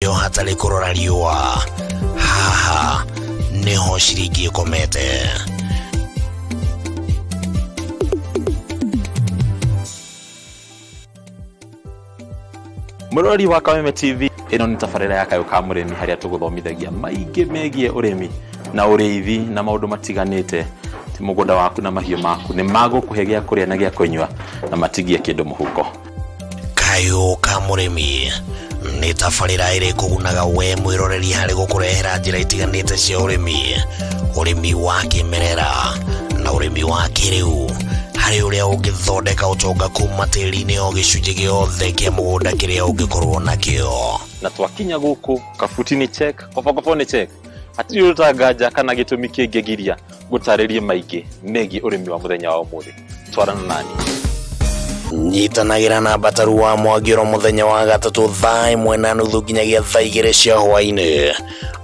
Kĩo hatarĩ kũrora riũa. Haha nĩho ciringi ĩkomete. Mũrori wa Kameme TV, ĩno nĩ tabarĩra ya Kayũ ka Mũrĩmi harĩa tũgũthomithagia maingĩ megiĩ ũrĩmi na ũrĩithi na maũndũ matiganĩte. Ti mũgũnda waku na mahiũ maku nĩ magũkũhe gĩa kũrĩa na gĩa kũnyua na matigie kĩndũ mũhuko. Kayũ ka Mũrĩmi nĩ tabarĩra ĩrĩ kũgunaga we mwĩroreri harĩ gũkũrehera njĩra itiganĩte cia ũrĩmi, ũrĩmi wa kĩmerera na ũrĩmi wa kĩrĩu, harĩ ũrĩa ũngĩthondeka ũtonga kuma tĩri-inĩ o gĩcunjĩ gĩothe kĩa mũgũnda kĩrĩa ũngĩkorwo nakĩo. Na twakinya gũkũ kabuti nĩ check, kobokobo nĩ check, hatirĩ ũtanganja kana gĩtũmi kĩngĩgiria gũtarĩrie maingĩ megiĩ ũrĩmi wa mũthenya wa ũmũthĩ. Twarana nani. Nyitanagĩra na Mbataru wa Mwangĩro mũthenya wa gatatũ thaa 1:30 nginyagia thaa 2 cia hwaĩ-inĩ,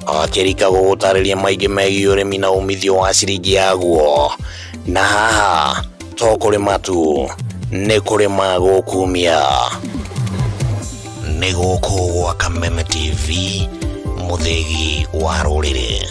akĩrika gũgũtarĩria maingĩ megiĩ ũrĩmi na umithio wa ciringi yaguo. Na haha to kũrĩma tu, nĩ kũrĩma gũkumia. Nĩ gũkũ gwa Kameme TV, mũthĩgi wa rũrĩrĩ.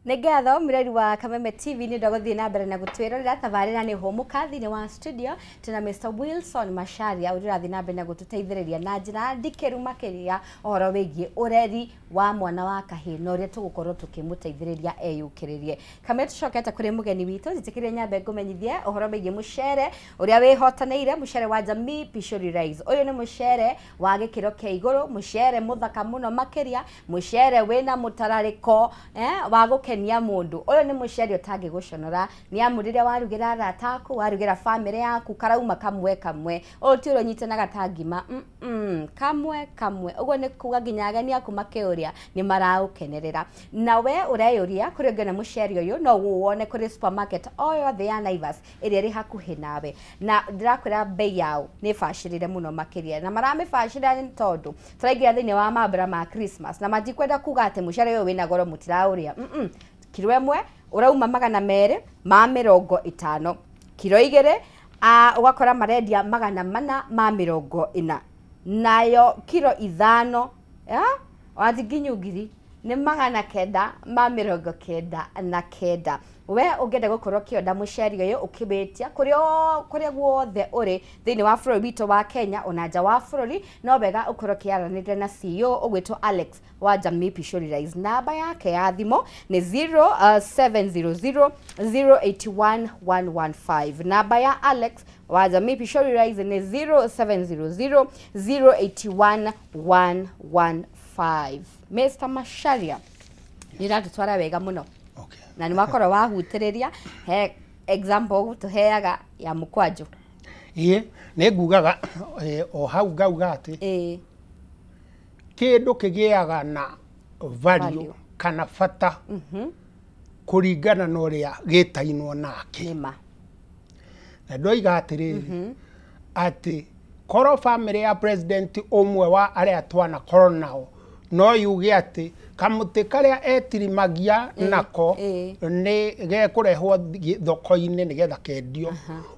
Nĩ ngatho mũreri wa Kameme TV nĩ ũndũ wa gũthiĩ na mbere na gũtwĩrorera tabarĩra nĩ hũmũka thĩinĩ wa studio tuna Mr Wilson Macharia ũrĩa ũrathiĩ na mbere na gũtũteithĩrĩria na njĩra ndikĩru makĩria ũhoro wĩgiĩ ũreri wa mwana wa kahĩĩ na ũrĩa tũgũkorwo tũkĩmũteithĩrĩria eyũkĩrĩrie. Kameme tũcokete kũrĩ mũgeni witũ, njĩtĩkĩrie nyambe ngũmenyithie ũhoro wĩgiĩ mũcere ũrĩa wĩhotanĩire, mũcere wa Jamii Pishori Rice. Ũyũ nĩ mũcere wa gĩkĩro kĩa igũrũ, mũcere mũthaka mũno makĩria, mũcere wĩna mũtararĩko wa gũkenia mũndũ. Ũyũ nĩ mũcere ũtangĩgũconora nĩ amu rĩrĩa warugĩra arata aku, warugĩra bamĩrĩ yaku, karauma kamwe kamwe. Ũyũ ti ũrĩa ũnyitanaga ta ngima, kamwe kamwe. Ũguo nĩ kuga nginya ageni aku makĩũria nĩ maraũkenerera. Na we ũreyũria kũrĩa ũngĩona mũcere ũyũ, no ũwone kũrĩ supermarket o yothe ya Naivas ĩrĩa ĩrĩ hakuhĩ nawe. Na ndĩrakwĩra bei yao nĩ bacĩrĩre mũno makĩria, na maramĩbacĩrĩra nĩ tondũ tũraingĩra thĩinĩ wa mambura ma Christmas na matikwenda kuga atĩ mũcere ũyũ wĩna goro mũtiraũrĩa. Kiro ĩmwe ũrauma 250, kiro 2 ũgakora marendia 440, nayo kiro 5 wathi nginyu ngiri nĩ 999. We ũngĩenda gũkorwo ũkĩonda mũcere ũyũ ũkĩwĩtia kũrĩa guothe ũrĩ thĩinĩ wa bũrũri witũ wa Kenya ona nja wa bũrũri, no wega ũkorwo ũkĩaranĩria na CEO ũgwĩtwo Alex wa Jamii Pishori Rice. Namba yake ya thimũ nĩ 0700 081 115. Namba ya Alex wa Jamii Pishori Rice nĩ 0700 081 115. Mr Macharia, nĩ ũratũtwara wega mũno. Okay. Na nĩ wakorwo wahutĩrĩria he example tũheaga ya mũkwanjũ. Ĩĩ, nĩ ngugaga o hau ngauga atĩ kĩndũ kĩgĩaga na value kana bata kũringana na ũrĩa gĩtainwo nake. Nĩma. Na ndoiga atĩrĩrĩ, atĩ korwo bamĩrĩ ya president ũmwe wa arĩa twanakorwo nao no yuge atĩ kamũtĩ karĩa etirimagia nako nĩ gekũrehwo thoko-inĩ nĩgetha kendio.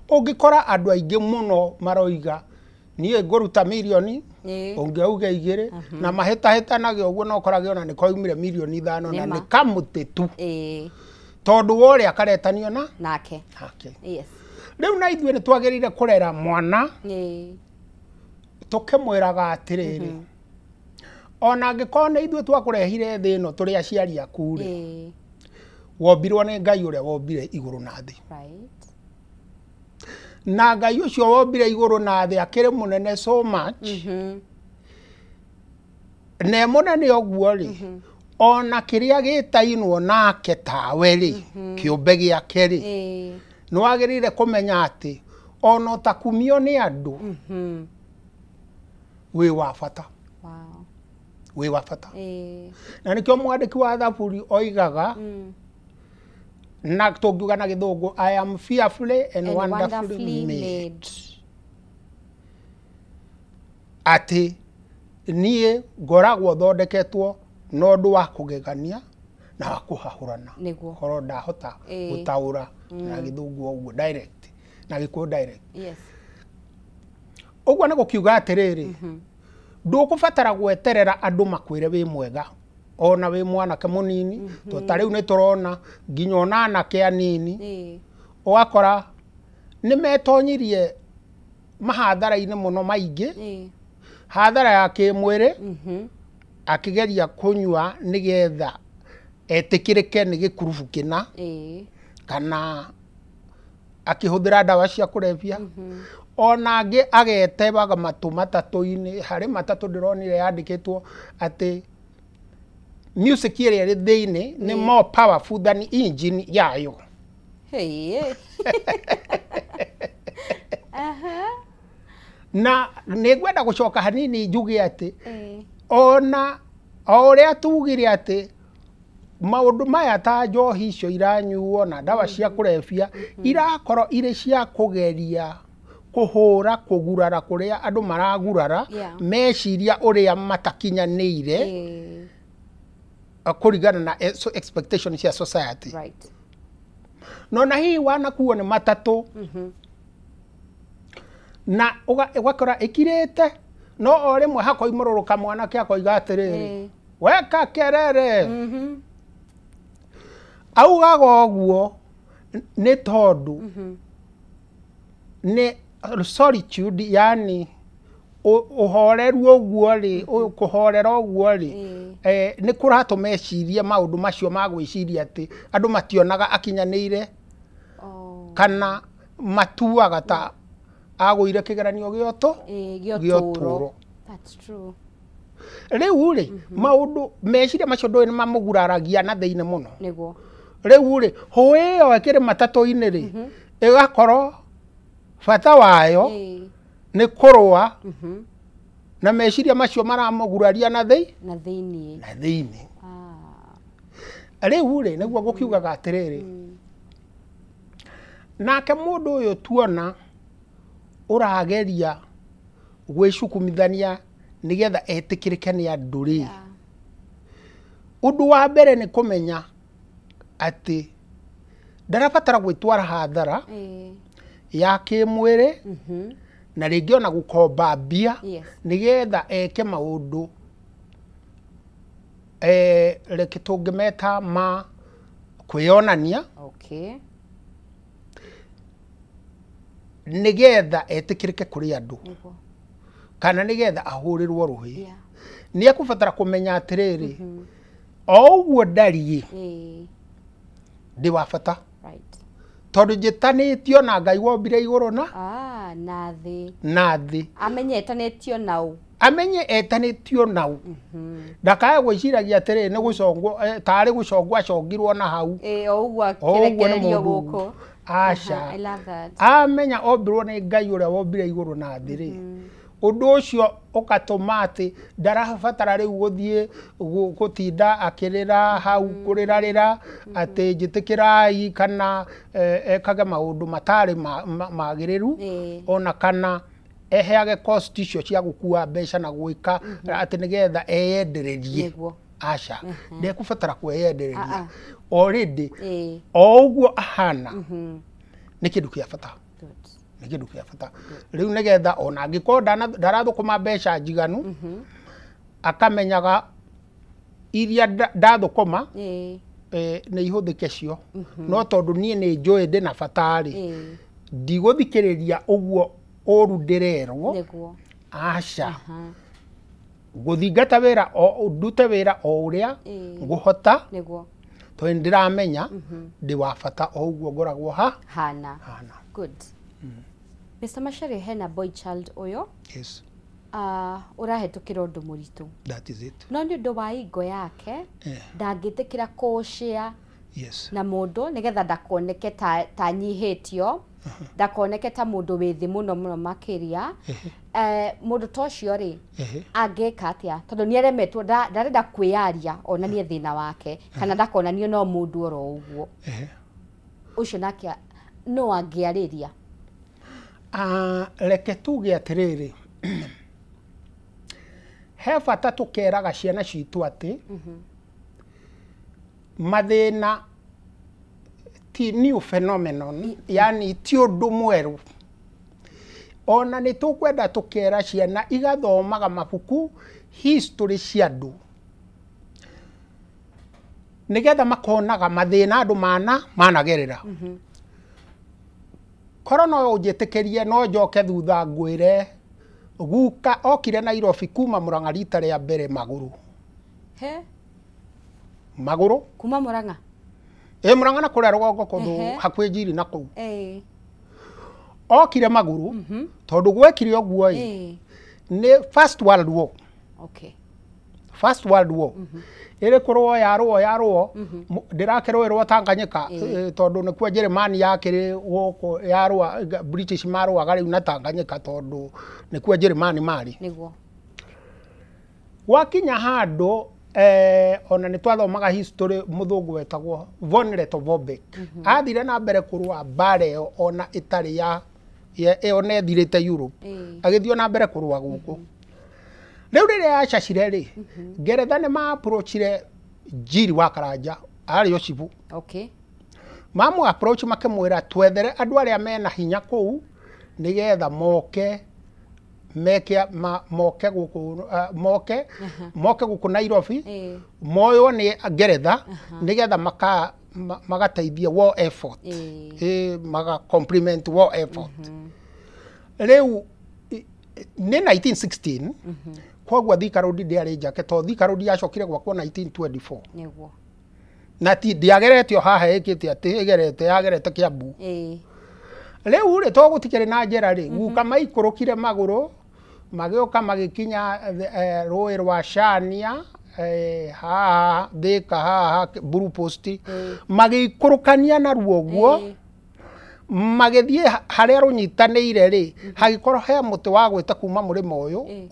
Ũngĩkora andũ aingĩ mũno maroiga niĩ ngũruta mirioni, ũngĩ auge 2, na mahĩtahĩtanagia ũguo no ũkorage ona nĩ koimire mirioni 5 na nĩ kamũtĩ tu. Tondũ wa ũrĩa karetanio na nake. Yes. Rĩu na ithuĩ nĩ twagĩrĩire kũrera mwana tũkĩmwĩraga atĩrĩrĩ, ona angĩkorwo nĩ ithuĩ twakũrehire thĩ ĩno tũrĩ aciari aku rĩ, wombirwo nĩ Ngai ũrĩa wombire igũrũ na thĩ. Na Ngai ũcio wombire igũrũ na thĩ akĩrĩ mũnene so much, na e mũnene ũguo rĩ, ona kĩrĩa gĩtainwo nake tawe rĩ, kĩũmbe gĩake rĩ, nĩ wagĩrĩire kũmenya atĩ ona ũtakumio nĩ andũ wĩ wa bata. Wĩ wa bata. Na nĩkĩo mwandĩki wa Thaburi oigaga, na tũngiuga na gĩthũngũ, I am fearfully and wonderfully made. Atĩ niĩ ngoragwo thondeketwo na ũndũ wa kũgegania na wa kũhahũrana. Nĩguo. Korwo ndahota Ĩĩ. gũtaũra na gĩthũngũ ũguo direct na gĩkũyũ direct. Yes. Ũguo nĩ gũkiuga atĩrĩrĩ, ndũkũbatara gweterera andũ makwĩre wĩ mwega ona wĩ mwanake mũnini, to ta rĩu nĩ tũrona nginya ona anake anini Ĩĩ. ũgakora nĩ metonyirie mahathara-inĩ mũno maingĩ, Ĩĩ. hathara ya kĩmwĩrĩ, akĩgeria kũnyua nĩgetha etĩkĩrĩke nĩ gĩkurubu kĩna, Ĩĩ. kana akĩhũthĩra ndawa cia kũrebia. Ona angĩ agetebaga matũ matatũ-inĩ. Harĩ matatũ ndĩronire yandĩkĩtwo atĩ music ĩrĩa ĩrĩ thĩinĩ nĩ more powerful than engine yayo. Hey. Aha. Na nĩ ngwenda gũcoka hanini njuge atĩ Ĩĩ. ona o ũrĩa tugire atĩ maũndũ maya ta njohi icio iranyuo na ndawa cia kũrebia irakorwo irĩ cia kũgeria kũhũra kũgurara kũrĩa andũ maragurara, Yeah. meciria ũrĩa matakinyanĩire, Ĩĩ. kũringana na expectation cia society. No na hihi wanakuo nĩ matatũ na ũgakora ĩkirĩte, no o rĩmwe hakoimũrũrũka mwanake akoiga atĩrĩrĩ, "Weka kerere." Augaga ũguo nĩ tondũ nĩ solitude, yani ũhoreru ũguo rĩ, kũhorera ũguo rĩ, nĩ kũratũma ecirie maũndũ macio ma gwĩciria atĩ andũ mationaga akinyanĩire, Oh. kana matuaga ta agũire kĩgeranio gĩa ũtũ Ĩĩ, gĩa gĩa ũtũũro. ũtũũro. That's true. Rĩu rĩ, maũndũ meciria macio ndũĩ nĩ mamũguraragia na thĩinĩ mũno. Nĩguo. Rĩu rĩ, hũĩ ĩyo ĩkĩrĩ matatũ-inĩ rĩ, ĩgakorwo bata wayo nĩ kũrũa na meciria macio maramũguraria na thĩi Na thĩiniĩ. Na thĩinĩ. Ah. Rĩu rĩ, nĩguo gũkiugaga atĩrĩrĩ, nake mũndũ ũyũ tuona ũrageria gwĩcukumithania nĩgetha etĩkĩrĩke nĩ andũ rĩ, ũndũ wa mbere nĩ kũmenya atĩ ndarabatara gwĩtwara hathara ya kĩmwĩrĩ na rĩngĩ ona gũkomba mbia nĩgetha eke maũndũ reke tũngĩmeta ma kwĩyonania, nĩgetha etĩkĩrĩke kũrĩ andũ, kana nĩgetha ahũrĩrwo rũhĩ. Nĩ ekũbatara kũmenya atĩrĩrĩ, o ũguo ndariĩ, ndĩ wa bata, tondũ njĩtanĩtio na Ngai wombire igũrũ na Ah, na thĩ. Na thĩ. Amenye etanĩtio nau. Amenye etanĩtio nau, ndakae gwĩciragia atĩrĩrĩ nĩ gũcongwo, tarĩ gũcongwo acongirwo na hau. Ĩĩ, o ũguo O ũguo nĩ akĩrekererio mũndũ gũkũ. Aca. Aha, I love that. Amenya ombirwo nĩ Ngai ũrĩa wombire igũrũ na thĩ rĩ, ũndũ ũcio ũgatũma atĩ ndarabatara rĩu gũthiĩ gũtinda akĩrĩra hau, kũrĩrarĩra atĩ njĩtĩkĩrai, kana ekage maũndũ matarĩ magĩrĩru, ona kana eheage cost icio cia gũkua mbeca na gwĩka atĩ nĩgetha eyendererie. Aca, ndekũbatara kweyendereria. Ah, ah. Already o ũguo ahana nĩ kĩndũ kĩa bata. Nĩ kĩndũ kĩa bata. Rĩu nĩgetha ona angĩkorwo ndarathũkũma mbeca njiganu, akamenyaga iria ndathũkũma nĩ ihũthĩke cio, no tondũ niĩ nĩ njũĩ ndĩna bata rĩ, ndigũthikĩrĩria ũguo ũru ndĩrerwo. Aca. Gũthingata wĩra, o ndute wĩra o ũrĩa ngũhota, tondũ nĩ ndĩramenya ndĩ wa bata o ũguo ngoragwo ha hana. Hana. Good. Mr. Macharia, hena boy child ũyũ ũrahetũkĩra ũndũ mũritũ, That is it. no nĩ ũndũ wa ingo yake ndangĩtĩkĩra kũshare na mũndũ nĩgetha ndakoneke ta nyihĩtio, ndakoneke ta mũndũ wĩ thĩ mũno mũno makĩria. Mũndũ ta ũcio rĩ, angĩka atĩa, tondũ nĩ aremetwo, ndarenda kwĩyaria onanie thĩna wake kana ndakonanio no mũndũ oro ũguo? Ũcio nake no angĩarĩria? Ah, reke tuge atĩrĩrĩ, He bata tũkeraga ciana citũ atĩ mathĩna ti new phenomenon, yani ti ũndũ mwerũ. Ona nĩ tũkwenda tũkera ciana igathomaga mabuku history cia andũ nĩgetha makonaga mathĩna andũ managerera. Korwo no ũnjĩtĩkĩrie no njoke thutha ngwĩre guka okire Nairobi kuma Murang'a rita rĩa mbere magũrũ. He? Magũrũ? Kuma Murang'a? Ĩ Murang'a na kũrĩa rũgongo kũndũ hakuhĩ Njiri na kũu. Okire magũrũ tondũ gwekire ũguo ĩ nĩ First World War. Okay. First World War. Ĩrĩ kũrũo yarũo ndĩrakĩrũĩrwo Tanganyika tondũ nĩkuo Jeremani yakĩrĩ gũkũ yarũa British marũaga rĩu na Tanganyika tondũ nĩkuo Jeremani marĩ. Nĩguo. Gwakinya handũ ona nĩ twathomaga history mũthũngũ wetagwo von Lettow-Vorbeck. Athire na mbere kũrũa mbara ĩyo ona ĩtarĩ ya ĩyo na ĩthirĩte Europe. Agĩthiĩ na mbere kũrũa gũkũ. Rĩu rĩrĩa yacacire rĩ, Ngeretha nĩ ma-approachire Njiri wa Karanja arĩ o cibũ. Okay. Mamũ approach makĩmwĩra twethere andũ arĩa mena hinya kũu nĩgetha moke meke moke gũkũ moke gũkũ Nairobi moywo nĩ Ngeretha nĩgetha magateithie war effort. Maga complement war effort. Rĩu nĩ 1916 koguo Thika Road ndĩarĩ njake tondũ Thika Road yacokire gwakwo 1924. Nĩguo. Na ti ndĩageretio haha ĩkĩte atĩ ĩgerete yagerete Kiambu. Rĩu rĩ to gũtikĩrĩ na njĩra rĩ guka maikũrũkire magũrũ magĩũka magĩkinya rũĩ rwa Shania haha Thika haha Blue Post magĩikũrũkania naruo ũguo magĩthiĩ harĩa rũnyitanĩire rĩ hagĩkorwo he mũtĩ wa gwĩta kuma mũrĩmo ũyũ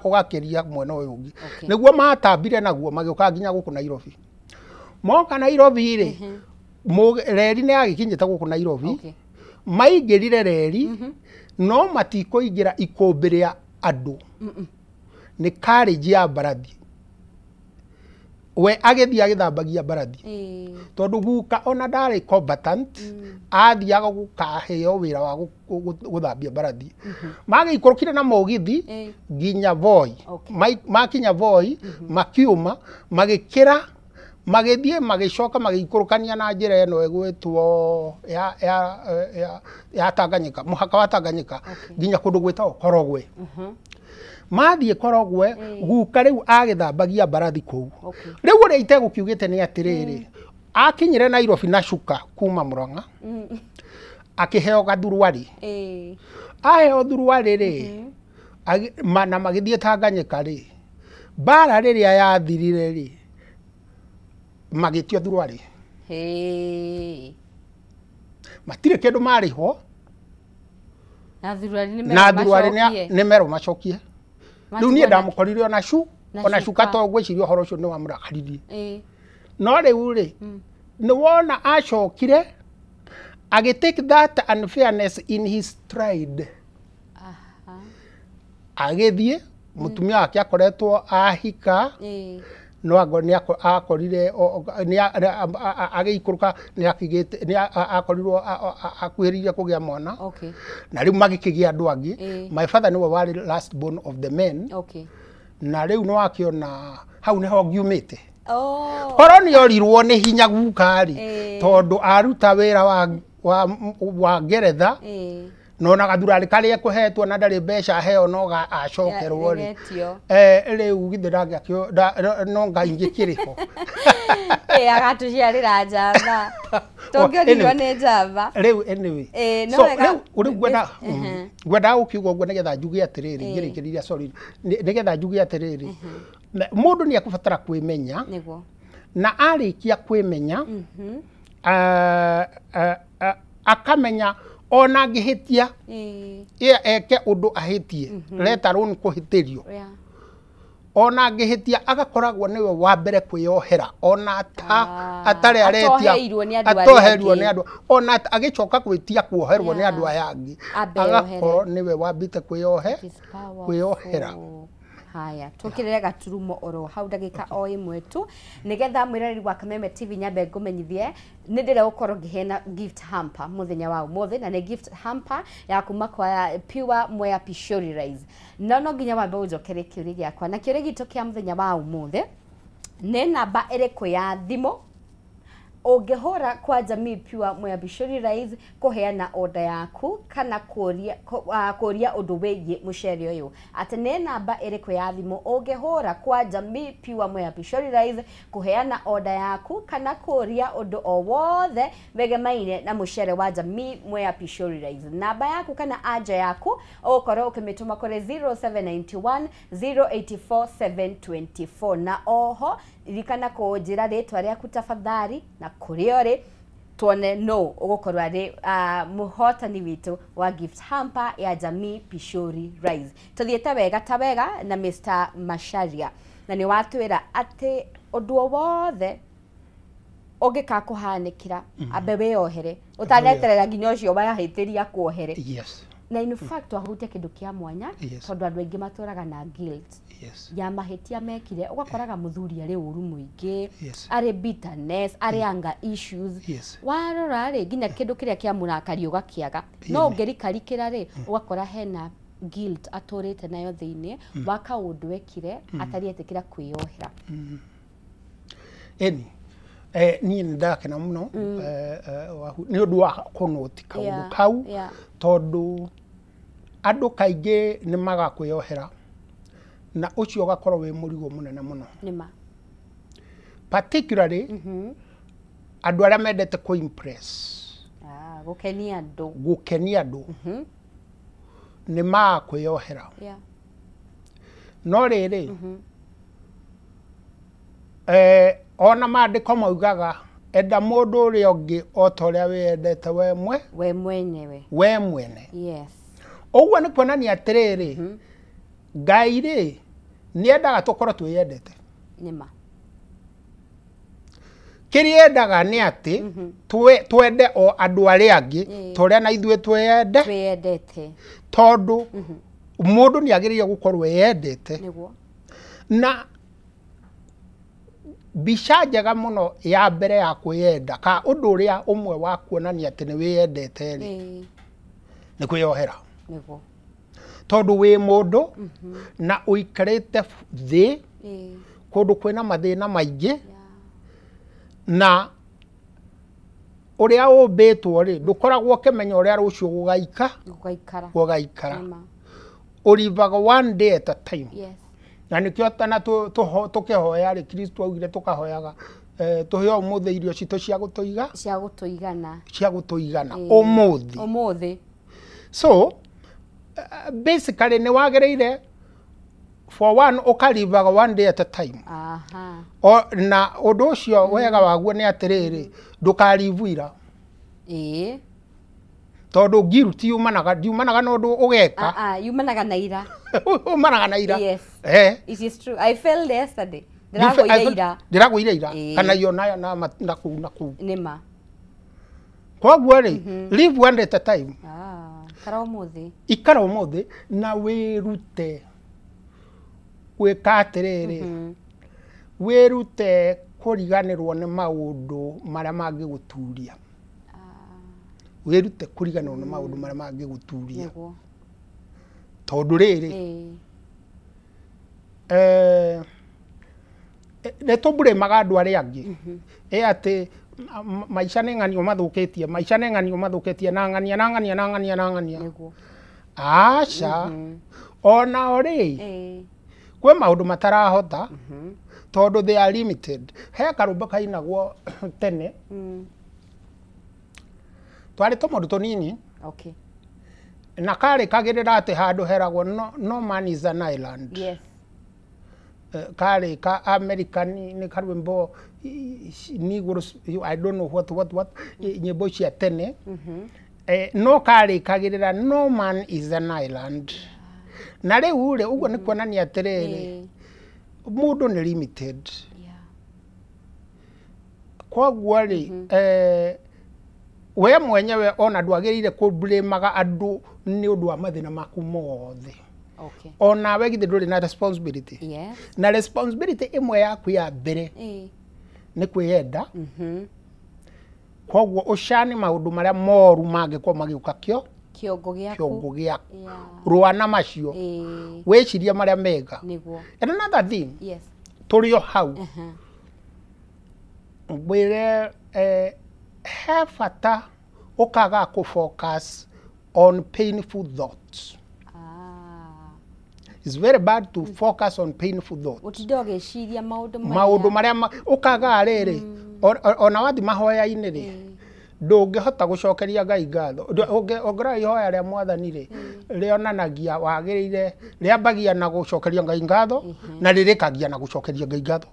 ũgakĩria mwena ũyũ ũngĩ. Nĩguo matambire naguo magĩũka nginya gũkũ Nairobi. Moka Nairobi rĩ reri nĩ yagĩkinyĩte gũkũ Nairobi. Maingĩrire reri no matikũingĩra ikũmbĩ rĩa andũ. Nĩ carriage ya mbarathi. We agĩthiĩ agĩthambagia mbarathi. Tondũ guka ona ndarĩ combatant athiaga gũkaheo wĩra wa gũthambia mbarathi. Magĩikũrũkire na mũgithi nginya Voi. Makinya Voi makiuma magĩkĩra magĩthiĩ magĩcoka magĩikũrũkania na njĩra ĩno ĩgwĩtwo ya Tanganyika, mũhaka wa Tanganyika nginya kũndũ gwĩtagwo Korogwe. Mathiĩ Korogwe guka rĩu agĩthambagia mbarathi kũu. Rĩu ũrĩa itegũkiugĩte nĩ atĩrĩrĩ akinyire Nairobi na cuka kuma Murang'a akĩheo gathuruarĩ. Aheo thuruarĩ rĩ na magĩthiĩ Tanganyika rĩ mbara rĩrĩa yathirire rĩ magĩtio thuruarĩ. Matirĩ kĩndũ marĩhwo na thuruarĩ nĩ merwo macokie. Rĩu niĩ ndamũkorire ona cuka to ngwĩciria ũhoro ũcio nĩ wamũrakaririe. No rĩu rĩ nĩ wona acokire agĩ take that unfairness in his stride. Agĩthiĩ mũtumia wake akoretwo ahika no nĩ akorire agĩikũrũka nĩ akorirwo akuhĩrĩirie kũgĩa mwana. Na rĩu magĩkĩgĩa andũ angĩ. My father nĩwe warĩ last born of the men. Na rĩu nĩ wakĩona hau nĩho ngiumĩte. Korwo nĩ orirwo nĩ hinya guka rĩ tondũ aruta wĩra wa Ngeretha no na gathurarĩ karĩa ekũhetwo na ndarĩ mbeca aheo no acokerwo rĩ rĩu githĩ ndangĩakĩo no Ngai ingĩkĩrĩ ho. Agatũciarĩra njamba tũngĩorirwo nĩ njamba rĩu anyway. So rĩu ngwendaga gũkiuga ũguo nĩgetha njuge atĩrĩrĩ ngĩrĩkĩrĩria sorry nĩgetha njuge atĩrĩrĩ mũndũ nĩ ekũbatara kwĩmenya na arĩkia kwĩmenya akamenya ona angĩhĩtia eke ũndũ ahĩtie let alone kũhĩtĩrio ona angĩhĩtia agakoragwo nĩwe wa mbere kwĩyohera ona atarĩ aretia atoheirwo nĩ andũ ona agĩcoka gwĩtia kuoherwo nĩ andũ aya angĩ agakorwo nĩwe wambĩte kwĩyohera. Haya, tukirere gaturumo oro hau ndagika o imwe tu nigetha mwireri wa Kameme TV nyambe ngumenyithie ni ndire gukorwo ngihena gift hamper muthenya wa umuthi, na ni gift hamper ya kuma kwa Pure Mwea Pishori Rice. No no nginya wambe unjokere kiuria giakwa, na kiuria gitu kia muthenya wa umuthi ni namba iriku ya thimu ũngĩhũra kwa Jamii Pure Mwea Pishori Rice kũheana order yaku kana kũria kũria ũndũ wĩgiĩ mũcere ũyũ, atĩ nĩ namba ĩrĩkũ ya thimũ ũngĩhũra kwa Jamii Pure Mwea Pishori Rice kũheana order yaku kana kũria ũndũ o wothe wegemaine na mũcere wa Jamii Mwea Pishori Rice. Namba yaku kana anja yaku ũgũkorwo ũkĩmĩtũma kũrĩ 0791 084 724, na oho ririkana kũnjĩra rĩtwa rĩaku tafadhali na kũrĩa ũrĩ tuone no ũgũkorwo arĩ mũhotani witũ wa gift hamper ya Jamii Pishori Rice. Tũthiĩte wega ta wega na Mr. Macharia, na nĩ watwĩra atĩ ũndũ o wothe ũngĩka kũhanĩkĩra ambe wĩyohere ũtaneterera nginya ũcio wahĩtĩria kuohere. Yes. Na in fact wahutia kĩndũ kĩa mwanya, Yes. tondũ andũ aingĩ matũraga na guilt Yes. ya mahĩtia mekire, ũgakoraga mũthuri arĩ ũru mũingĩ, Yes. arĩ bitterness, arĩ anger issues. Yes. Warora rĩ nginya kĩndũ kĩrĩa kĩamũrakaria ũgakĩaga, no ũngĩrikarikĩra rĩ ũgakora hena guilt atũrĩte nayo thĩinĩ wa kaũndũ ekire atarĩ etĩkĩra kwĩyohera. Eni niĩ nĩ ndakena mũno nĩ ũndũ wa kũnũti kaũndũ kau, tondũ andũ kaingĩ nĩ maga kwĩyohera na ũcio ũgakorwo wĩ mũrigo mũnene mũno, Nĩma. particularly andũ arĩa mendete kũ impress, Ah, gũkenia andũ. Gũkenia andũ, nĩ maga kwĩyohera. No rĩrĩ, ona maandĩko maugaga enda mũndũ ũrĩa ũngĩ o ta ũrĩa wĩyendete we mwe We mwenyewe. We mwene. Yes. Ũguo nĩ kuonania atĩrĩrĩ, Ngai rĩ nĩ endaga tũkorwo twĩyendete. Nĩma. Kĩrĩa endaga nĩ atĩ twende o andũ arĩa angĩ ta ũrĩa na ithuĩ twĩyende, Twĩyendete. Tondũ mũndũ nĩ agĩrĩire gũkorwo eyendete. Nĩguo. Na mbica njega mũno ya mbere ya kwĩyenda ka ũndũ ũrĩa ũmwe wa kuonania atĩ nĩ wĩyendete rĩ, nĩ kwĩyohera. Nĩguo. Tondũ wĩ mũndũ na ũikarĩte thĩ kũndũ kwĩna mathĩna maingĩ, na ũrĩa ũmbĩtwo rĩ ndũkoragwo ũkĩmenya ũrĩa rũciũ gũgaika Gũgaikara. Gũgaikara. Nĩma. Ũrivaga one day at a time. Yes. Na nĩkĩo tana tũkĩhoya rĩ, Kristo augire tũkahoyaga tũheo ũmũthĩ irio citũ cia gũtũiga, Cia gũtũigana. Cia gũtũigana ũmũthĩ. Ũmũthĩ. So basically nĩ wagĩrĩire for one ũkarivaga one day at a time. O, na ũndũ ũcio wega waguo nĩ atĩrĩrĩ, ndũkarivu ira, tondũ guilt yumanaga, ndiumanaga na ũndũ ũgeka. Ah, ah, yumanaga na ira. Umanaga na ira. Yes. It is true. I failed yesterday. Ndĩragũire ira. Ndĩragũire ira kana iyo nayo na na kũu na kũu. Nĩma. Koguo rĩ, live one day at a time. Ah, kara ũmũthĩ. Ikara ũmũthĩ na wĩrute gwĩka atĩrĩrĩ, wĩrute kũriganĩrwo nĩ maũndũ marĩa mangĩgũturia. Wĩrute kũriganĩrwo nĩ maũndũ marĩa mangĩgũturia, tondũ rĩrĩ, nĩ tũmburĩmaga andũ arĩa angĩ ĩ atĩ maica nĩ ng'anio mathũkĩtie, maica nĩ ng'anio mathũkĩtie, na ng'ania na ng'ania na ng'ania na ng'ania. Aca, onao rĩ, kwĩ maũndũ matarahota tondũ they are limited. He karũmbo kainagwo tene, twarĩ tũmũndũ tũnini, na karĩ kagĩrĩra atĩ handũ heragwo no, no man is an island. Karĩ ka American, nĩ karwĩmbo Negro, I don't know what nyĩmbo cia tene, no karĩ kagĩrĩra no man is an island. Na rĩu rĩ, ũguo nĩ kuonania atĩrĩrĩ, mũndũ nĩ limited. Koguo rĩ, we mwenyewe ona ndwagĩrĩire kũblĩmaga andũ nĩ ũndũ wa mathĩna maku mothe. Okay. Onawe githĩ ndũrĩ na responsibility? Yes. Na responsibility ĩmwe yaku ya mbere nĩ kwĩyenda. Koguo ũcane maũndũ marĩa moru mangĩkorwo magĩũka kĩo Kĩongo gĩaku. Kĩongo gĩaku. Yeah. Rũa na macio. Wĩcirie marĩa mega. Nĩguo. And another thing, Yes. tũrĩ o hau ngwĩre he bata ũkaga kũ focus on painful thoughts. Ah. It's very bad to focus on painful thoughts. Gũtinda ũgĩciria maũndũ marĩa. Maũndũ marĩa ũkaga rĩrĩ ona wathi mahoya-inĩ rĩ, ndũngĩhota gũcokeria Ngai ngatho. Ũngĩrora ihoya rĩa mwathani rĩ, rĩonanagia wagĩrĩire, rĩambagia na gũcokeria Ngai ngatho na rĩrĩkagia na gũcokeria Ngai ngatho.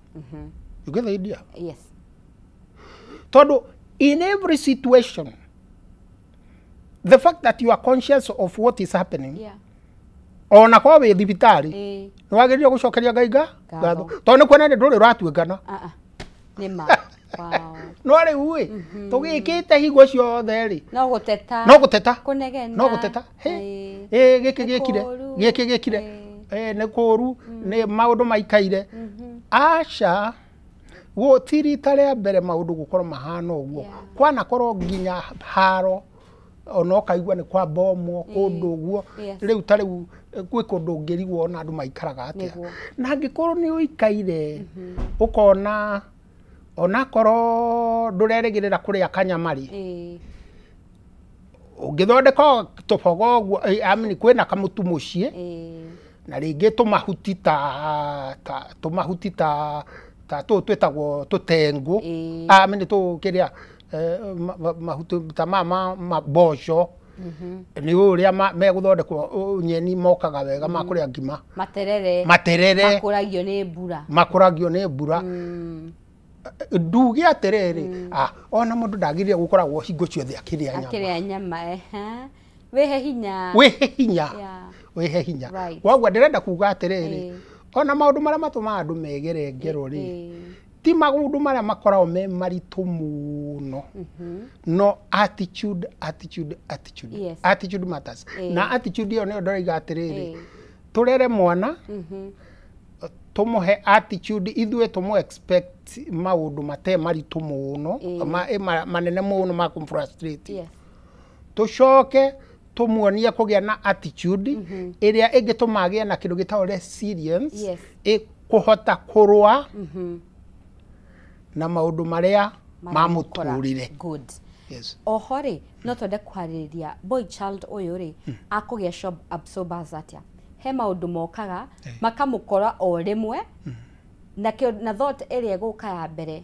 You get the idea? Yes. Tondũ in every situation, the fact that you are conscious of what is happening, Yeah. ona korwo wĩ thibitarĩ, nĩ wagĩrĩire gũcokeria Ngai ngatho tondũ nĩ kuonania ndũrĩ ũratuĩkana. Nĩ ma. Wow. No rĩu ĩ, tũgĩkĩte hingo ciothe rĩ, No gũteta. No gũteta. Kũnegena. No gũteta. Ĩ gĩkĩ gĩkire, gĩkĩ gĩkire, nĩ kũũru, nĩ maũndũ maikaire. Aca, gũti rita rĩa mbere maũndũ gũkorwo mahana ũguo. Kwanakorwo nginya haro, ona ũkaigua nĩ kwa bomwo kũndũ ũguo. Rĩu ta rĩu gwĩ kũndũ ũngĩrigwo ona andũ maikaraga atĩa. Na angĩkorwo nĩ ũikaire, ũkona onakorwo ndũrerĩgĩrĩra kũrĩa kanyama rĩ, ũngĩthondeka tũboga ũguo, I mean kwĩna kamũtu mũciĩ, na rĩngĩ tũmahuti ta tũmahuti ta tũũ twĩtagwo tũtengũ, I mean tũũ kĩrĩa mahuti ta ma mboco, nĩ ũrĩa megũthondekwo nyeni mokaga wega ma kũrĩa ngima. Materere. Materere. Makũragio nĩ mbura. Makũragio nĩ mbura. Nduge atĩrĩrĩ, ona mũndũ ndagĩrĩire gũkoragwo hingo ciothe akĩrĩa nyama. Akĩrĩa nyama, Wĩhe hinya. Wĩhe hinya. Wĩhe hinya. Koguo ndĩrenda kuga atĩrĩrĩ, ona maũndũ marĩa matũmaga andũ megere ngero rĩ, ti maũndũ marĩa makoragwo me maritũ mũno. No attitude, attitude, attitude. Yes. Attitude matters. Na attitude ĩyo nĩyo ndĩroiga atĩrĩrĩ, tũrere mwana, tũmũhe attitude, ithuĩ tũmũ expect maũndũ mate maritũ mũno, manene mũno ma kũmfrustrate. Yes. Tũcoke tũmuonie kũgĩa na attitude ĩrĩa ĩngĩtũma agĩe na kĩndũ gĩtagwo resilience, Yes. ĩkũhota kũrũa na maũndũ marĩa mamũtũrĩre. Good. Yes. Oho rĩ, no twende kwarĩrĩria boy child ũyũ rĩ, akũgĩa shock absorbers atĩa? He maũndũ mokaga makamũkora o rĩmwe, na na thought ĩrĩa ĩgũka ya mbere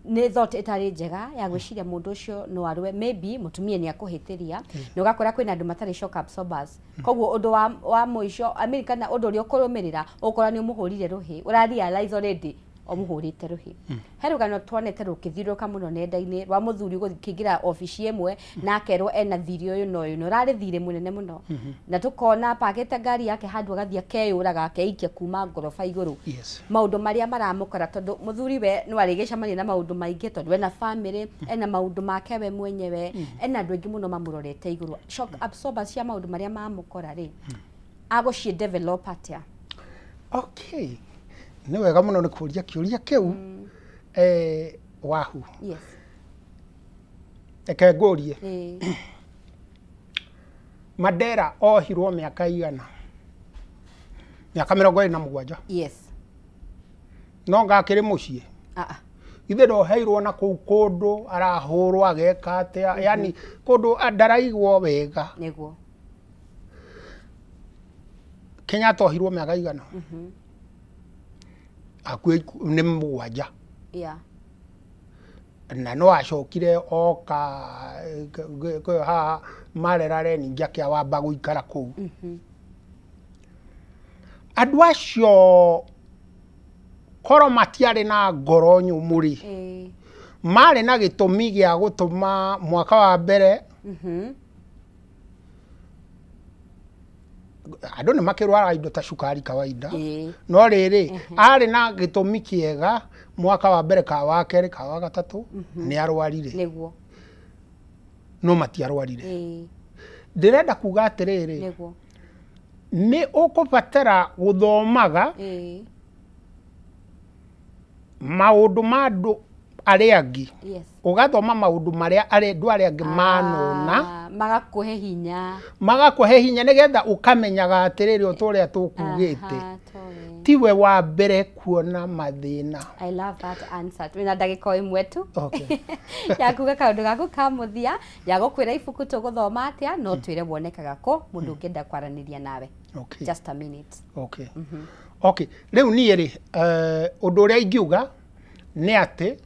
nĩ thought ĩtarĩ njega ya gwĩciria mũndũ ũcio no arũe, maybe mũtumia nĩ akũhĩtĩria, na ũgakora kwĩna andũ matarĩ shock absorbers. Koguo ũndũ wa mũico, I mean, kana ũndũ ũrĩa ũkũrũmĩrĩra ũkora nĩ ũmũhũrire rũhĩ, ũra realize already ũmũhũrĩte rũhĩ. He rũgano tuonete rũkĩthiũrũrũka mũno nenda-inĩ rwa mũthuri gũkĩingĩra obici ĩmwe na akerwo ena thirĩ ũyũ na ũyũ, na ũrarĩ thirĩ mũnene mũno, na tũkona pakĩte ngari yake handũ agathiĩ akeyũraga akeikia kuma ngoroba igũrũ. Yes. Maũndũ marĩa maramũkora, tondũ mũthuri we no arĩgĩcemania na maũndũ maingĩ, tondũ ena family, ena maũndũ make we mwenyewe, ena andũ aingĩ mũno mamũrorete igũrũ. Shock absorbers cia maũndũ marĩa mamũkora rĩ, agũciĩ develop atĩa? Okay. Nĩ wega mũno nĩ kũria kĩũria kĩu. Wahu. Yes. Reke ngũrie. Mandela ohirwo mĩaka igana? Mĩaka 27. Yes. No ngakĩrĩ mũciĩ. Ithe ndoheirwo na kũu kũndũ arahũrwo ageka atĩa, yani kũndũ ndaraigwo wega. Nĩguo. Kenyatta ohirwo mĩaka igana? Hakuhĩ nĩ 7. Yeah. Na no acokire oka haha marerare ningĩ akĩawamba gũikara kũu. Andũ acio korwo matiarĩ na ngoro nyũmũ rĩ, marĩ na gĩtũmi gĩa gũtũma mwaka wa mbere andũ nĩ makĩrwara indo ta cukari kawaida, no rĩrĩ arĩ na gĩtũmi kĩega mwaka wa mbere ka wa kerĩ ka wa gatatũ nĩ arwarire. Nĩguo. No matiarwarire. Ndĩrenda kuga atĩrĩrĩ, Nĩguo. Nĩ ũkũbatara gũthomaga maũndũ ma andũ arĩa angĩ. Ũgathoma maũndũ marĩa andũ arĩa angĩ manona. Magakũhe hinya. Magakũhe hinya nĩgetha ũkamenyaga atĩrĩrĩ o ta ũrĩa tũkugĩte. Tiwe wa mbere kuona mathĩna. I love that answer. Twĩna ndagĩka o ĩmwe tu. Ya kuga kaũndũ gaku ka mũthia ya gũkwĩra ibuku tũgũthoma atĩa no twĩre wonekaga kũ mũndũ ũngĩenda kwaranĩria nawe. Just a minute. Okay. Okay. Rĩu niĩ rĩ ũndũ ũrĩa ingiuga nĩ atĩ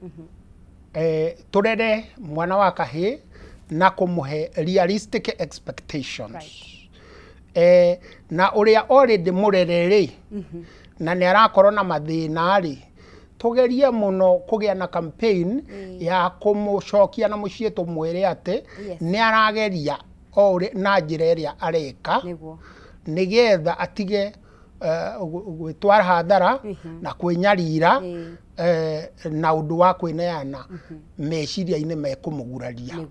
tũrere mwana wa kahĩĩ na kũmũhe realistic expectations. Na ũrĩa already mũrere rĩ na nĩ arakorwo na mathĩna rĩ tũgerie mũno kũgĩa na campaign ya kũmũcokia na mũciĩ tũmwĩre atĩ nĩ arageria o ũrĩa na njĩra ĩrĩa areka nĩgetha atige gwĩtwara hathara na kwĩnyarira na ũndũ wa kwĩneana meciria-inĩ mekũmũguraria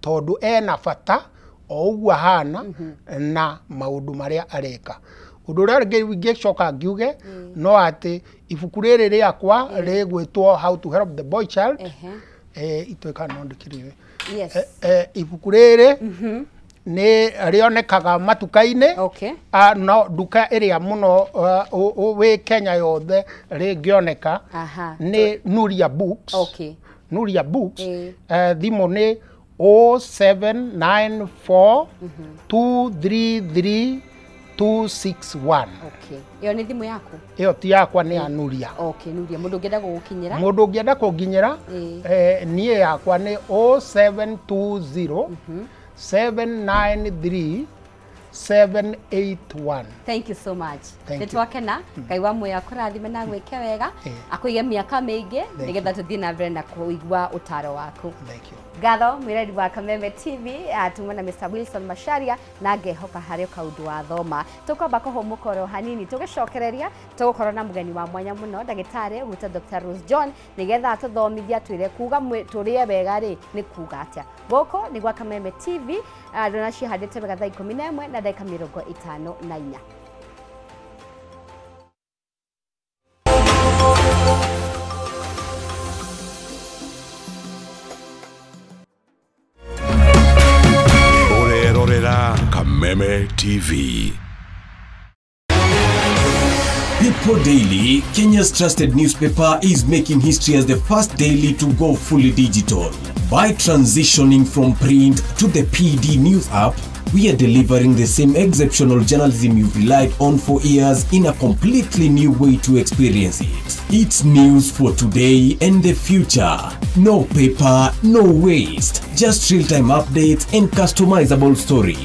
tondũ ena bata o ũguo ahana na maũndũ marĩa areka. Ũndũ ũrĩa ũngĩ ingĩcoka ngiuge no atĩ ibuku rĩrĩ rĩakwa rĩgwĩtwo How to Help the Boy Child. Ituĩka no ndĩkĩrĩwe. Ibuku rĩrĩ nĩ rĩonekaga matuka-inĩ. No nduka ĩrĩa mũno wĩ Kenya yothe rĩngĩoneka nĩ Nuria Books. Nuria Books. Thimũ nĩ 0794 233 261. Ĩyo nĩ thimũ yaku? Ĩyo ti yakwa nĩ ya Nuria. Nuria. Mũndũ ũngĩenda gũgũkinyĩra? Mũndũ ũngĩenda kũnginyĩra niĩ yakwa nĩ 0720 793 781. Thank you so much. Nĩtwakena Ngai wa muoyo akũrathime na gwĩke wega akũige mĩaka mĩingĩ nĩgetha tũthiĩ na mbere na kũigua ũtaro waku. Thank you. Ngatho mwĩrori wa Kameme TV tuma na Mr. Wilson Macharia na ngehoka harĩ kaũndũ wa thoma. Tũkwamba kũhũmũka oro hanini tũgĩcokereria tũgũkorwo na mũgeni wa mwanya mũno ndagĩtarĩ ũgwĩtwo Dr. Rose John nĩgetha atũthomithia twĩre kuga tũrĩe wega rĩ nĩ kuga atĩa. Gũkũ nĩ gwa Kameme TV ndona cihandĩte wega thaa 11 na ndagĩka 54. Kameme TV. People Daily, Kenya's trusted newspaper, is making history as the first daily to go fully digital. By transitioning from print to the PD News app, we are delivering the same exceptional journalism you've relied on for years in a completely new way to experience it. It's news for today and the future. No paper, no waste. Just real-time updates and customizable stories.